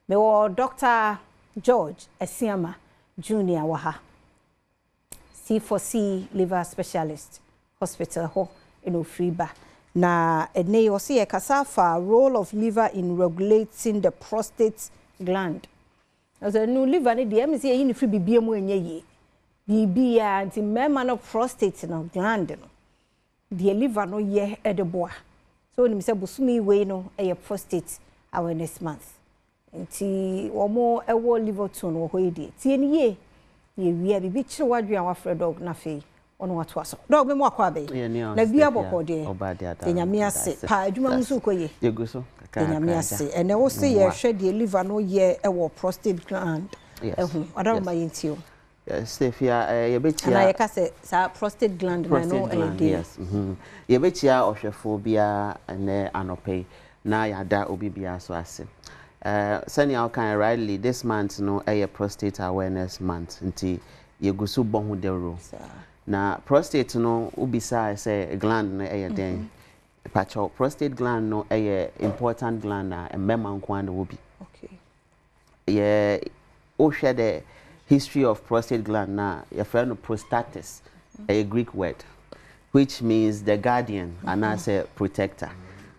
Mewɔ Dr. George Asiamah Junior wɔ ha. C4C Liver Specialist Hospital hɔ na ofiri ba. Na ɛnnɛ yi ɔse yɛkasa fa role of liver in regulating the prostate gland. Ɔse no liver no deɛ ɛyɛ me sɛ yɛyi ne firi biribiara mu a ɛnyɛ yie. Biribiara nti mmarima no prostate no gland no deɛ liver no yɛ ɛde boa. So wonim sɛ bosome wei no ɛyɛ Prostate Awareness Month. Nti wɔn ɛwɔ liver tone wɔ hɔ yi deɛ tie ne yie. Na yɛwie a biribi kyerɛ w'adwene a wafrɛ Doc na afei ɔno watoa so. Doc, me mu akɔ abɛyi. Na bia bɔkɔ deɛ. Yɛ Nyame ase. Pa adwuma mu nso kɔ yie. Yɛgu so. Yɛ Nyame ase. Ɛnɛ wo se yɛhwɛ deɛ liver no yɛ ɛwɔ prostate gland ɛho. Ɔdɔrɔma yɛntie o. Sefia, yɛbɛkyia Anaa yɛka sɛ saa prostate gland na ɛno prostate ɛyɛ gland deɛ. Yes. Yɛbɛkyia ɔhwɛfoɔ biara ɛnɛ anɔpɛ yi na yɛada obi biara so ase. Sɛnea ɔkan rightly, this month no ɛyɛ Prostate Awareness Month, nti yɛgu so bɔ ho dawuro. Na prostate no, wobisaa sɛ gland no ɛyɛ dɛn. Pakyɛw, prostate gland no ɛyɛ important gland a mmarima nko ara na ɛwɔ bi. Yɛ wohwɛ the history of prostate gland na yɛfrɛ no prostatis, ɛyɛ Greek word which means the guardian anaasɛ protector,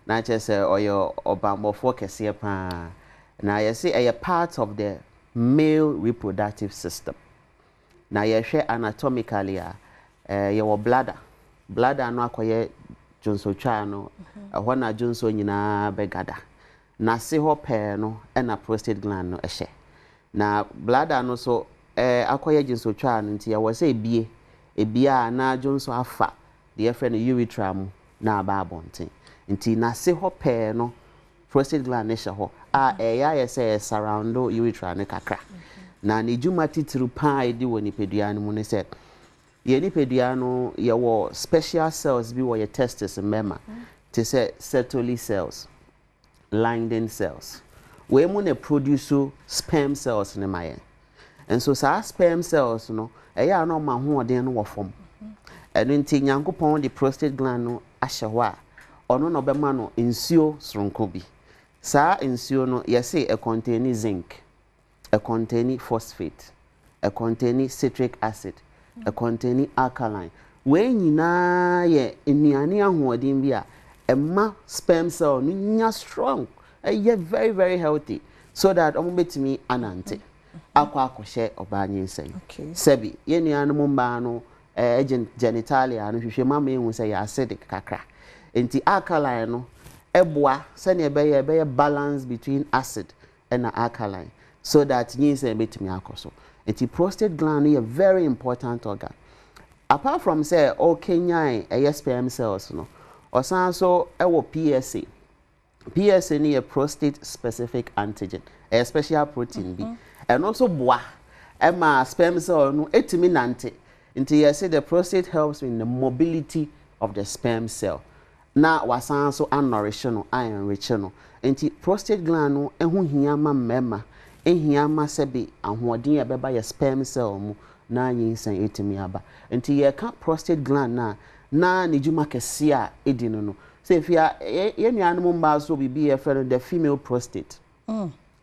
na kyerɛ sɛ ɔyɛ ɔbammɔfoɔ kɛseɛ paa. Na yɛse ɛyɛ part of the male reproductive system. Na yɛhwɛ anatomically a, yɛwɔ bladder. Bladder no akɔyɛ dwonsotwaa no, ɛhɔ na dwonso nyinaa bɛgada. N'ase hɔ pɛɛ no ɛna prostate gland no ɛhyɛ. Na bladder no so akɔyɛ dwonsotwaa no, nti ɛwɔ sɛ ebie ebie a na dwonso afa deɛ yɛfrɛ no urethra mu na aba abɔnten. Nti n'ase hɔ pɛɛ no prostate gland no hyɛ hɔ a ɛyɛ ayɛ sɛ ɛsurround urethra no kakra. Na ne dwuma titiri paa a ɛdi wɔ nipadua no mu ne sɛ yɛn nipadua no, yɛwɔ special cells bi wɔ yɛ testis mmarima te sɛ Sertoli cells, Leydig cells. Wei mu na produce sperm cells ne ma yɛn. Nso saa sperm cells no, ɛyɛ a na ɔma ahoɔden no wɔ fam. Ɛno nti Nyankopɔn de prostate gland no ahyɛ hɔ a ɔno na ɔbɛma no nsuo soronko bi. Saa nsuo no, yɛse ɛcontain zinc, ɛcontain phosphate, ɛcontain citric acid, ɛcontain alkaline. Wei nyinaa yɛ nnuane ahoɔden bi a ɛma sperm cell no nya strong, ɛyɛ very very healthy so that ɔmo bɛtumi anante akɔ akɔhyɛ ɔbaa nyinsɛn. Sɛbi, yɛn nuanom mmaa no, genitalia no hwehwɛ mu ama ehu sɛ yɛ acidic kakra, nti alkaline no ɛboa sɛnea ɛbɛyɛ balance between acid ɛna alkaline so that nyinsɛn bɛtumi akɔ so. Nti prostate gland no yɛ very important organ. Apart from sɛ ɔkenyan ɛyɛ sperm cells no, ɔsan so ɛwɔ PSA. PSA no yɛ prostate specific antigen, ɛyɛ special protein bi. Ɛno nso boa ɛma sperm cell no etumi nante. Nti yɛsɛ the prostate helps in the mobility of the sperm cell na wasan so anourish no, enrich no. Nti prostate gland no ɛho hia ma mmarima, ehia ma sɛbi ahoɔden a ɛbɛba yɛ sperm cell mu na nyinsɛn etumi aba. Nti yɛka prostate gland na ne dwuma kɛseɛ a edi no sɛ efia yɛn nuanom mmaa so biribi yɛfrɛ no the female prostate.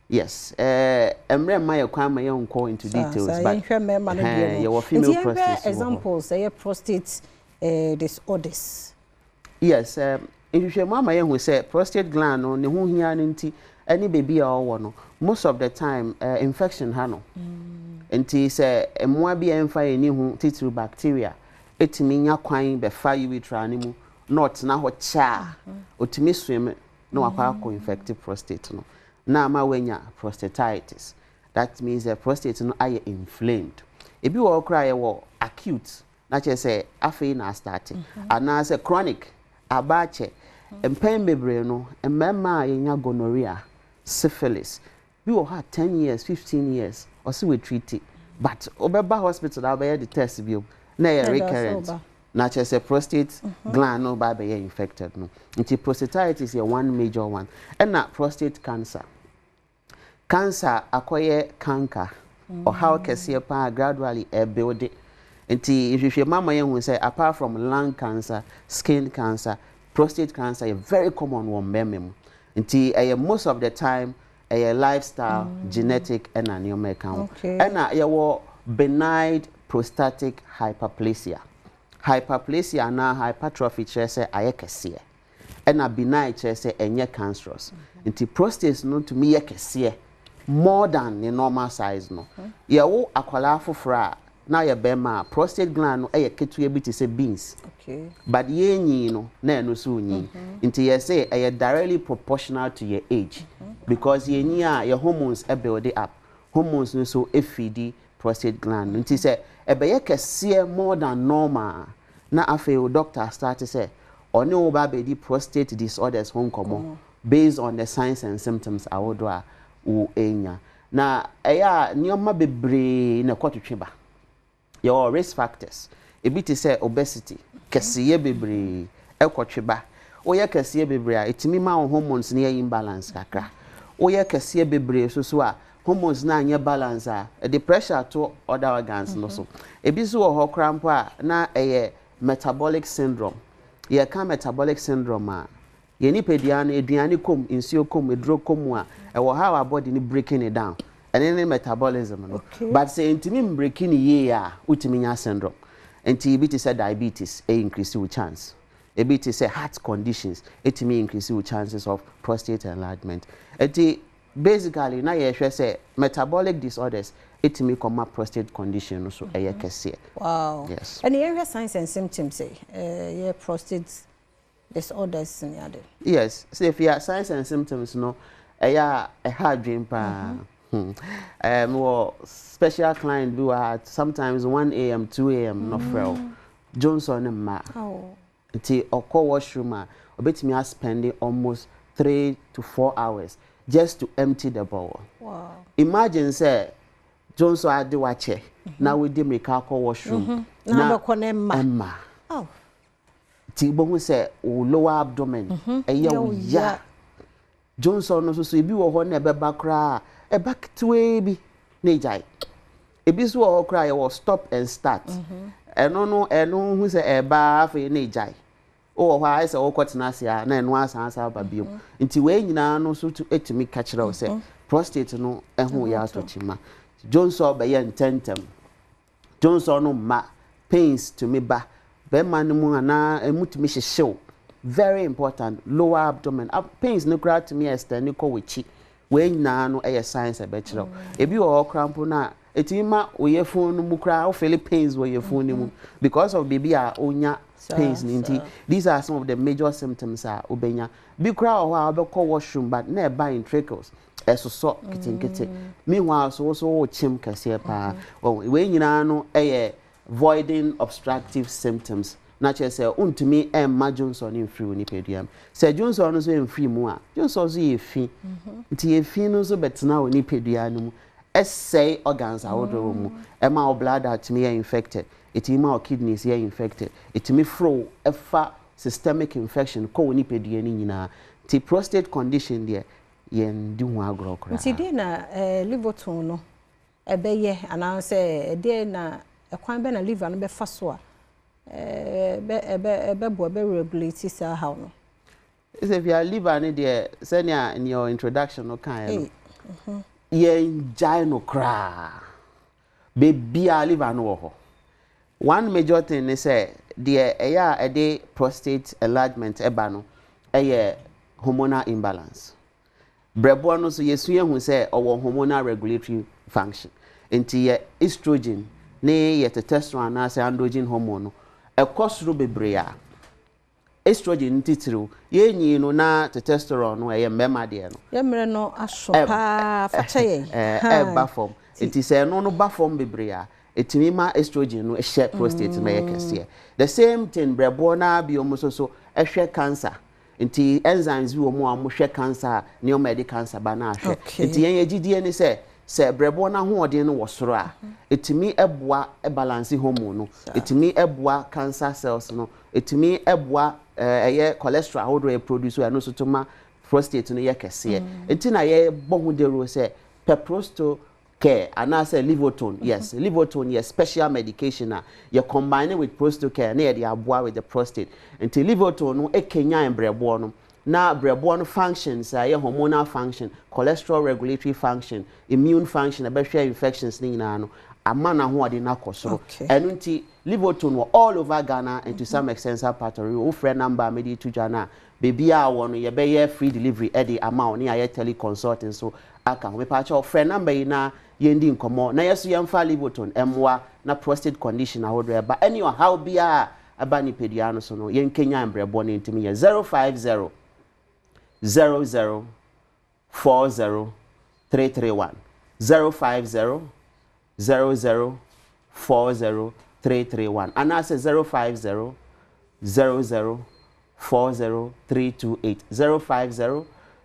Yes, mmerɛ mma yɛ kwan ma yɛn nkɔ into details, but yɛnhwɛ mmarima no deɛ no. Yɛwɔ female prostate. Nti yɛnhwɛ examples ɛyɛ prostate disorders. Yes, nhwehwɛmu ama yɛhu sɛ prostate gland no ne ho hia no nti ɛne beebi a ɔwɔ no, most of the time infection ha no. Nti sɛ mmoa bi a ɛmfa yɛn ani ho, titiri bacteria, etumi nya kwan bɛfa urethra no mu na ɔtena hɔ kyɛ a, otumi swim na wakɔ akɔ infect prostate no na ama wanya prostatitis. That means the prostate no ayɛ inflamed. Ebi wɔ hɔ koraa, yɛwɔ acute na kyerɛ sɛ afei na astart, anaasɛ chronic aba akyɛ. Mpɛn bebree no, mmarima a yɛnya gonorrhea, syphilis bi wɔ hɔ a, 10 years, 15 years ɔsi wɔ treat, but ɔbɛba hospital a ɔbɛyɛ the test bio na ɛyɛ recurrent, na kyerɛ sɛ prostate gland no ba abɛyɛ infected no. Nti prostatitis yɛ one major one. Ɛna prostate cancer. Cancer akɔyɛ canker, ɔhaw kɛseɛ paa, gradually ɛbuild. Nti nhwehwɛmu ama yɛn hu sɛ apart from lung cancer, skin cancer, prostate cancer yɛ very common wɔ mmarima mu. Nti ɛyɛ most of the time ɛyɛ Ɛyɛ lifestyle, genetic ɛna nneɛma ɛka ho. Ɛna yɛwɔ benign prostatic hyperplasia. Hyperplasia anaa hypertrophy kyerɛ sɛ ayɛ kɛseɛ. Ɛna benign kyerɛ sɛ ɛnyɛ cancerous. Nti prostate no tumi yɛ kɛseɛ more than ne normal size no. Yɛwo akwadaa foforɔ a na yɛ bɛrima a, prostate gland no ɛyɛ ketewa bi te sɛ beans. But yɛnyi no na ɛno nso nyi. Nti yɛsɛ ɛyɛ directly proportional to your age. Because yɛnyi a, yɛ hormones ɛbuild up. Hormones no nso efidi prostate gland no. Nti sɛ ɛbɛyɛ kɛseɛ more than normal, na afei o doctor start sɛ ɔne wo ba abɛdi prostate disorders ho nkɔmmɔ based on the signs and symptoms ahodoɔ a wo enya. Na ɛyɛ a nneɛma bebree na ɛkɔtwetwe ba. Yɛwɔ risk factors. Ebi te sɛ obesity, kɛseyɛ bebree ɛkɔtwe ba. Woyɛ kɛseɛ bebree a, ɛtumi ma wo hormones no yɛ imbalance kakra. Woyɛ kɛseɛ bebree so so a, hormones no anyɛ balance a, ɛde pressure to other organs no so. Ebi nso wɔ hɔ koraa mpo a na ɛyɛ metabolic syndrome. Yɛka metabolic syndrome a, yɛn nipadua no, aduane kom, nsuo kom, eduro kom a, ɛwɔ how our body no breaking it down. Ɛne ne metabolism no. But sɛ ntumi mbreaking ne yie a, wotumi nya syndrome. Nti ebi te sɛ diabetes ɛ increase wo chance. Ebi te sɛ heart conditions ɛtumi increase wo chances of prostate enlargement. Nti basically na yɛhwɛ sɛ metabolic disorders ɛtumi kɔma prostate condition no so ɛyɛ kɛseɛ. Yes. Ɛne yɛnhwɛ signs and symptoms yɛ prostate disorders ne ade. Yes, sɛ if signs and symptoms no, ɛyɛ a ɛha adwene paa. Wɔ special client bi wɔ ha, sometimes 1 a.m., 2 a.m. no frɛ wo. Johnson ne mma. Nti ɔkɔ washroom a, obetumi aspend almost 3 to 4 hours just to empty the bowel. Imagine sɛ Johnson ade wakyɛ na wodi mmirika akɔ washroom na bɛkɔ ne mma. Ɛmma. Nti wobɛhu sɛ wo lower abdomen ɛyɛ wo ya. Johnson no nso so, ebi wɔ hɔ na ɛbɛba koraa, ɛba ketewaa bi na egyae. Ebi nso wɔ hɔ koraa, yɛwɔ stop and start. Ɛno no, ɛno hu sɛ ɛba, afei na egyae. Wowɔ hɔ a, ayɛ sɛ wokɔtena ase a, na ɛno asan asan aba bio. Nti wei nyinaa no nso etumi ka kyerɛ wo sɛ prostate no ɛho yɛ atɔ kyima. Johnson bɛyɛ ntɛntɛm, Johnson no mma, pains tumi ba bɛrima no mu anaa emu tumi hyehyew. Very important, lower abdomen pains no koraa tumi extend kɔ w'akyi. Wei nyinaa no ɛyɛ signs ɛbɛkyerɛ wo. Ebi wɔ hɔ koraa mpo na etumi ma wo yafunu no mu koraa, wo feel pains wɔ yafunu no mu because of biribi a onya pains no. Nti these are some of the major symptoms a wobɛnya. Bi koraa wɔ hɔ a, wobɛkɔ washroom but na ɛba in trickles, ɛsosɔ nketenkete. Meanwhile so wo so wokyem kɛseɛ paa. Wei nyinaa no ɛyɛ voiding obstructive symptoms, na kyerɛ sɛ wontumi ɛmma Johnson mfiri wo nipadua mu. Sɛ Johnson no nso mfiri mu a, Johnson nso yɛ fi, nti yɛ fi no nso bɛtena wo nipadua no mu, ɛsɛe organs ahodoɔ wɔ mu, ɛma wo bladder tumi yɛ infected, ɛtumi ma wo kidneys yɛ infected, ɛtumi foro ɛfa systemic infection kɔ wo nipadua no nyinaa. Nti prostate condition deɛ, yɛndi ho agorɔ koraa. Nti deɛ na Livotone no ɛbɛyɛ, anaasɛ ɛdeɛ na ɛkwan bɛ na liver no bɛfa so a ɛbɛ ɛbɛ ɛbɛboa bɛ regulate saa haw no? Sɛ fia liver no deɛ, sɛnea in your introduction no kaeɛ no, yɛngyae no koraa. Beebiaa liver no wɔ hɔ. One major thing ne sɛ deɛ ɛyɛ a ɛde prostate enlargement ɛba no ɛyɛ hormonal imbalance. Brɛboɔ no nso, yɛsua hu sɛ ɔwɔ hormonal regulatory function. Nti yɛ estrogen ne yɛ testosterone anaasɛ androgen hormone no ɛkɔ soro bebree a, estrogen titiriw, yɛnyi no na testosterone no, ɛyɛ mmarima deɛ no. Yɛmmerɛ no aso paa, fakyɛ yɛn. Ɛba fam. Nti sɛ ɛno no ba fam bebree a, ɛtumi ma estrogen no hyɛ prostate no yɛ kɛseɛ. The same thing, brɛboɔ no bio mu nso so ɛhwɛ cancer. Nti enzymes bi wɔ mu a wɔhwɛ cancer a, nneɛma a yɛde cancer ba no ahwɛ. Nti yɛn yɛgyidie ne sɛ brɛboɔ no ahoɔden no wɔ soro a, ɛtumi ɛboa ɛbalance hormone no, ɛtumi ɛboa cancer cells no, ɛtumi ɛboa ɛyɛ cholesterol ahodoɔ yɛ produce, ɛno nso to ma prostate no yɛ kɛseɛ. Nti na yɛbɔ ho dawuro sɛ pɛ Prosto Care anaasɛ Livotone. Yes, Livotone yɛ special medication a yɛ combine with Prosto Care na yɛde aboa with the prostate. Nti Livotone no ekenyan brɛboɔ no. Na brɛboɔ no functions a ɛyɛ hormonal function, cholesterol regulatory function, immune function, ɛbɛhwɛ infections ne nyinaa no, ama n'ahoɔden no akɔ soro. Ɛno nti Livoton wɔ all over Ghana and to some extent some part of it. Wofrɛ number a mede to dwa no a, beebi a wɔ no, yɛbɛyɛ free delivery ɛde ama wo, ne yɛayɛ teleconsulting so aka ho. Mepaakyɛw, frɛ number yi na yɛndi nkɔmmɔ na yɛso yɛmfa Livoton ɛmmoa na prostate condition ahodoɔ ɛba, ɛne ɔhaw biara ɛba nipadua no so no, yɛnkenya mbrɛbɔ no. Ntumi yɛ 050 00 40 331, 050 00 40 331, anaasɛ 050 00 40 328, 050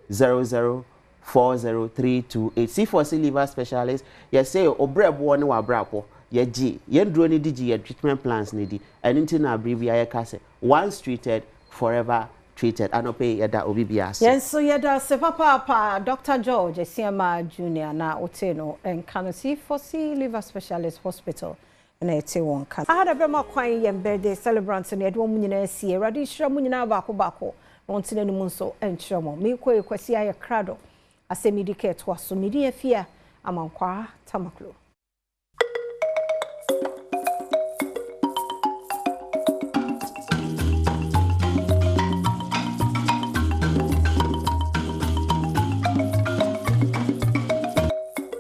00 40328. C4C Liver Specialist, yɛsɛ obrɛboɔ ne wabrabɔ, yɛgye yɛn duro no di, gye yɛ treatment plans no di. Ɛno nti na abere bi yɛka sɛ once treated, forever treated. Anɔpɛ yi, yɛda obi bi ase. Yɛn nso yɛda ase papaapa. Dr George Asiama Junior na wote no nka no, C4C Liver Specialist Hospital na ɛte wɔn ka. Aha da bɛma kwan, yɛn birthday celebrant no, yɛde wɔn nyinaa si. Awurade nhyira mu nyinaa baako baako na wɔn tena anim nso nkyerɛ mo. Meekɔ Ekwasi ayɛ krado asɛm yi di ka ɛtoa so. Medi afia Amankwaa Tamaklo.